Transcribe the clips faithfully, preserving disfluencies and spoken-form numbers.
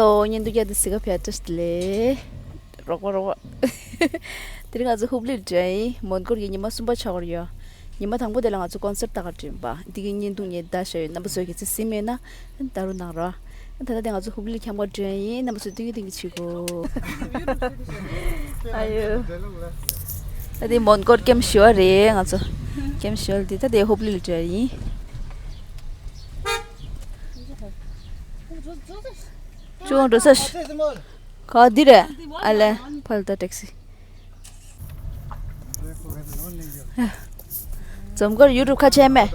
ཨོ་བརྙན་ཐུང་རྒྱག་དུས་སི་ཀ་ཕེ་ཏྲས་ལེ། རོགས་པ་རོགས་པ། དེ་རིང་ང་ཚོ་ཧུབ་ལིར་འགྲོ་ཡིན། མོན་གྷོར་གྱི་ཉི་མ་གསུམ་པ་ཆགས་ཀྱི་ཡོད། ཉི་མ་དང་པོ་དེ་ལ་ང་ཚོ་ཀོན་སར་ལྟ་ག་འགྲོ་ཡིན་པ། འདི་གི་བརྙན་ཐུང་ངས་ལྟ་བཞག་ཡོད། རྣམ་པ་ཚོས་གལ་སྲིད་གཟིགས་མེད་ན་ལྟ་རོགས་གནང་རོགས། ད་ལྟ་དེ་ང་ཚོ་ཧུབ་ལི་ཁྱམས་ཁར་འགྲོ་ཡིན། རྣམ་པ་ཚོས་སྟོན་གྱི་སྟོན་གྱི་བྱེད་དགོས། ཨ་ཡོ། ད་དེ་མོན་གྷོར་ཀེམ་བཞི་པ་རེད། ང་ཚོ་ཀེམ་བཞི་པ་དེ་ད་དེ་ཧུབ་ལི་ལ་འགྲོ་ཡིན། ཅུང་འགྲོ་ས་ཞིག་ག་འདི་རེད། ཨ་ལེ། ཕར་ལྟ་ཊེག་སི། འཛོམས་དཀར་ཡུ་ཊུབ་ཁ་ཕྱེ་མེད།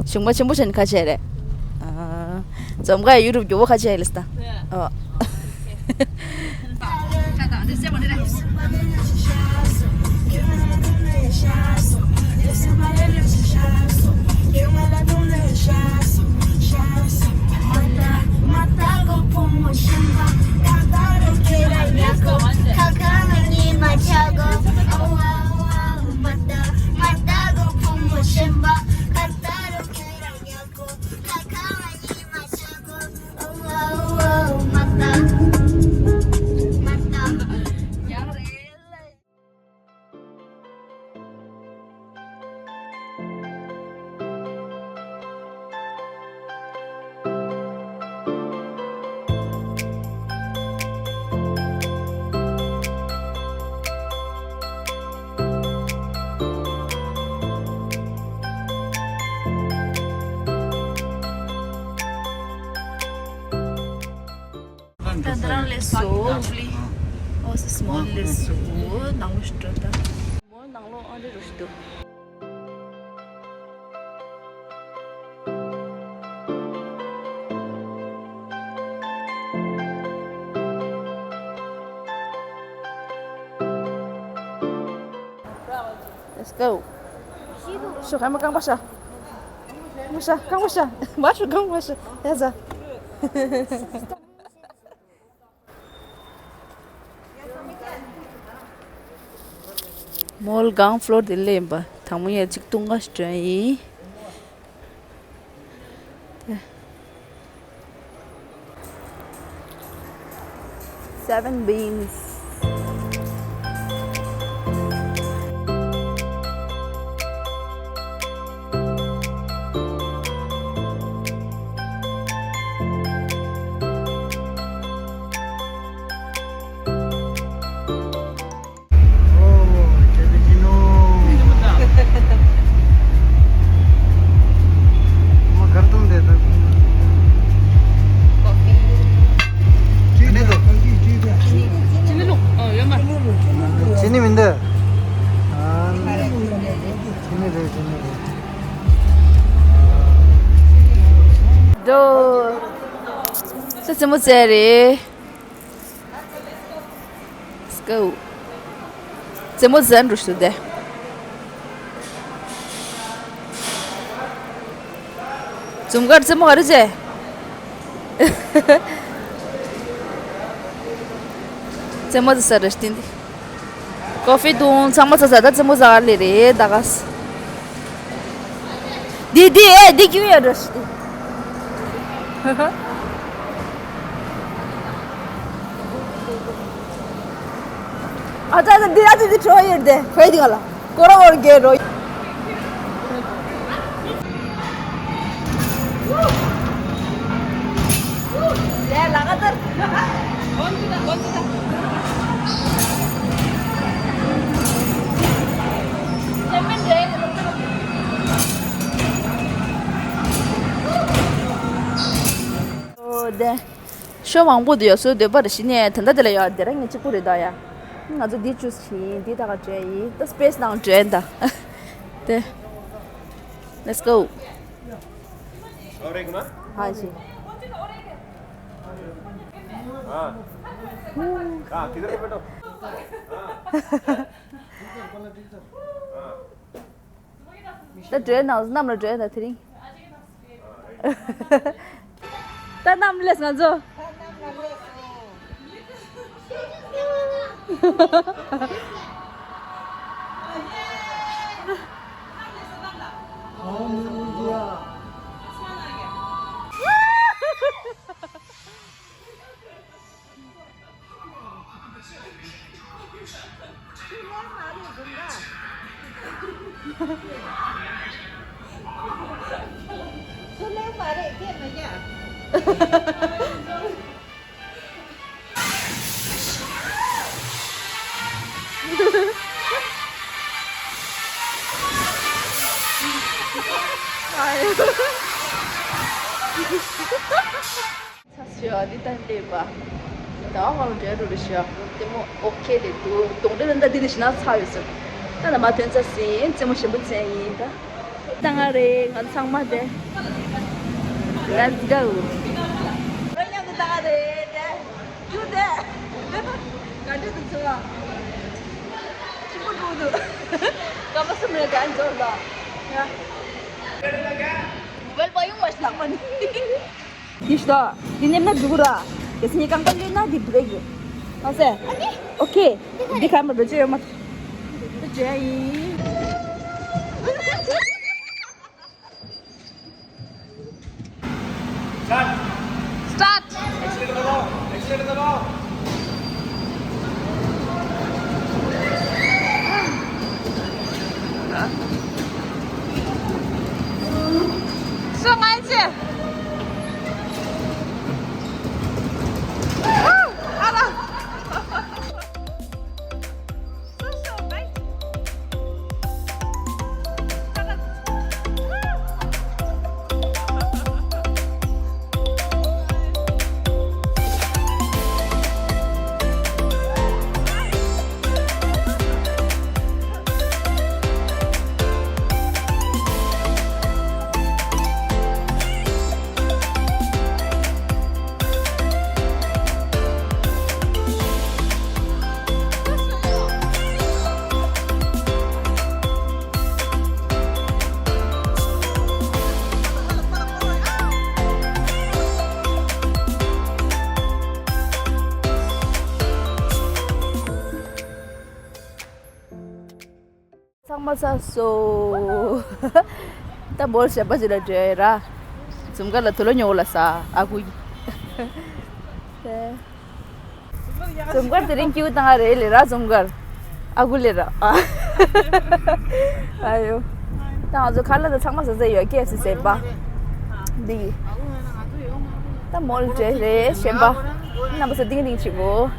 གཞུང་པ་ཆེན་པོ་ཆེན་ཁ་ཕྱེ་རེད། ཨ། འཛོམས་དཀར་ཡུ་ཊུབ་རྒྱུ་བོ་ཁ་ཕྱེ་ལེ་སྟ། ཨོ། ད་ད་རང་ལས་སོ་ཨུབ་ལི། ཨོ་སི་སི་མོལ་ལས་སོ། ནང་ལོགས་ཤིག་འགྲོ་ད། མོལ་ནང་ལོགས་ཨ་འདྲ་རུ་ཞིག་འདུག Let's go. ཤོ་ཧ་མ་རྐང་པ་ཤ། རྐང་པ་ཤ། རྐང་པ་ཤ། མ་ཤོ་རྐང་པ་ཤ། ཡ་ཟ། མོལ་གང་ཕློར་དེ་ལས་ཡིན་པ། དང་པོ་ཡ་གཅིག་བཏུང་ག་ཞིག་དྲན་ཡིན། Seven beans. ཅི་ནི་མི་འདུག་ཅི་ནི་རེད། ཅི་ནི་རེད། འགྲོ། ས་རྩེད་མོ་རྩེ་རེད། Let's go. རྩེད་མོ་ཟན་རུ་ཞུ་དེ། འཛོམས་དཀར་རྩེད་མོ་ག་རེ་བྱས། རྩེད་མོ་ཟ་ས་རེད་སྟེ་འདི། ཀོ་ཧྥི་འཐུང་ཚང་མ་ཟ་ས་ད་རྩེད་མོ་ཟ་ག་ལེ་རེད་ད་ག་ས། འདི་འདི་ཨེ་འདི་ཀྱུ་ཡ་འགྲོ་ཤི། ཨ་ཙ་ཙ་འདི་ཨ་ཙི་འདི་བྲོ་ཡོད་དེ་ཁོའི་འདི་ག་ལ་ཀོ་ར་འོར་གེ་རོ། ཤོ་མང་པོ་འདུག་ཡོད་སོ་འདོད་པ་རེ་ཞིག་ནས་ད་ལྟ་དེ་ལ་ཡོད་དེ་ར་ངས་གཅིག་པུ་རེད་ད་ཡ། ང་ཚོ་འདི་ཅུས་བྱེད་ཡིན། འདི་ད་ག་འདྲ་ཡིན་ད་སི་པེ་སི་ནང་འདྲ་ཡིན་ད། དེ། Let's go. हाँ जी। हाँ। हाँ, किधर पे बैठो? हाँ। ད་འགྲོ་ནང་གནམ་ལ་འགྲོ་ད་དེ་རིང་། ད་གནམ་ལས་ང་ཚོ། ཚུར་ལེན་མ་རེད་ཁྱེད་མི་རྒྱག་ཚ་ཞོ་འདི་ལྟར་སླེབས་པ། ད་ང་ལ་འབྲས་རུ་རུ་ཞོ་ལྟད་མོ་ཨོ་ཁེ་རེད་འདུག་གདོང་འདྲེ་ལ་འདི་འདི་ཞིག་ན་ཚ་ཡོད་ཟེར། ད་ལ་མ་ཐོན་ཚ་ཟིན་རྩེད་མོ་ཞིམ་པོ་བྱས་ཡིན་ད། ད་ང་རེད་ང་ཚང་མ་དེ། Let's go. རོ་མཉམ་དུ་ད་ང་རེད་དེ། ཅུ་དེ། ག་འདྲ་འདུག་ཚོ། ཆུ་མོ་འགྲོ་འདུག་སྐར་མ་གསུམ་རེ་ག་འཛོར་ལ། ཡ། མོ་བལ་པ་ཡོང་བ་ཞིག་ལག་པ་ནི། འདི་ཞུ་དོ། འདི་ནེམ་ན་འདུག་ར། གལ་སྲིད་ངའི་རྐང་པ་ལུས་ན་འདི་འདུག་གི། མ་ཟད། ཨ་ནི། ཨོ་ཁེ། འདི་ག་མ་འགྲོ་ཅི་ཡོད་མ། འདི་བྱས་ཡིན། Start. Accelerator दबाओ, accelerator दबाओ। So, ngaji. Ara. ཚང་མ་ཚར་སོང་། ད་མོལ་གཞན་པ་ཅིག་ལ་འགྲོ་ཡ་ར། འཛུམ་དཀར་ལ་དུག་ལོག་ཉོ་ལ་ས་ཨ་ཁུ། འཛུམ་དཀར་དེ་རིང་ཀིའུ་བཏང་ང་རེད་ལེ་ར་འཛུམ་དཀར། ཨ་ཁུ་ལེ་ར། ཨ་ཡོ། ད་ང་ཚོ་ཁ་ལག་ད་ཚང་མ་ཟ་ཟ་ཡོད་ཀེ་ཨེཕ་སི་ཟེར་པ། འདི་གི། ད་མོལ་འགྲོ་རེད་གཞན་པ། རྣམ་པ་ཚོ་ཏིང་རིང་བྱེད་གོ།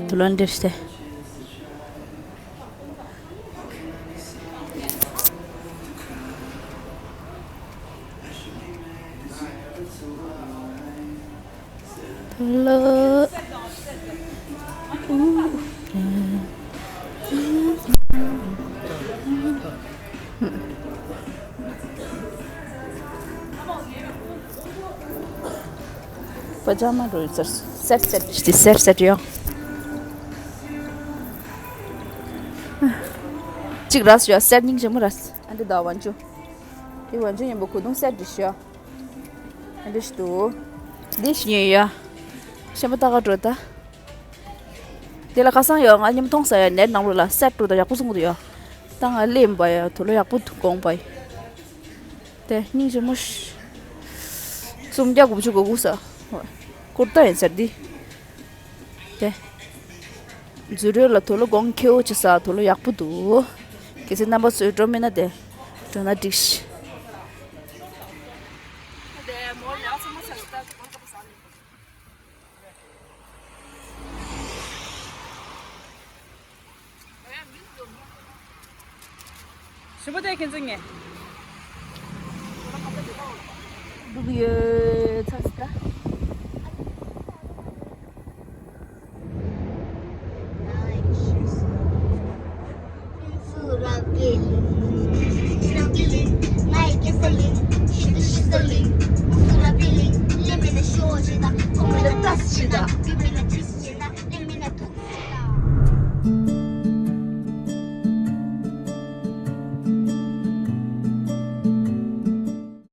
དུ་ལོན་འདྲེས་ཏེ། ལོ། པ་ཇ་མ་འགྲོ་ཡི་ཚར་སོང་། སེཊ་སེཊ་ཞིག་སེཊ་སེཊ་ཡོང་། གཅིག་རག་སོང་ཡ། སེཊ་སྙིང་རྗེ་མོ་རག་སོང་། ཨ་འདི་ད་ཝན་ཅུ། འདི་ཝན་ཅུ་ཡིན་པ་གོས་ཐུང་སེཊ་རེད་ཤག་ཨ་འདི་ཞིག་འདུག་འདི་ཞིག་ཉོས་ཡ། གཞན་པ་ད་ག་འགྲོ་ད། དེ་ལ་ཁ་སང་ཡོད་ང་མཉམ་མཐོང་ས་ཡ་ནེཊ་ནང་ལོགས་ལ་སེཊ་འགྲོ་ད་ཡག་པོ་གསུང་གི་འདུག་ཡ། ད་ང་སླེབས་པ་ཡ་དུ་ལོ་ཡག་པོ་འདུག་དགོངས་པ་ཡ། དེ་སྙིང་རྗེ་མོ་ཞིག་སུམ་བརྒྱ་དགུ་བཅུ་གོ་དགུ་ས། ཀུར་ཏ་ཡིན་ཟེར་འདི། དེ། འཛུལ་རོལ་ལ་དུ་ལོ་གོང་ཁེའུ་ཅི་ས་དུ་ལོ་ཡག་པོ་འདུག་གལ་སྲིད་རྣམ་པ་ཚོས་འགྲོ་མིན་ན་དེ། འགྲོ་ན་འགྲིག་ཤི། ཞུ་བ་དེ་ཁྱེད་ཚོ་ངས། འདུག་ཡོད།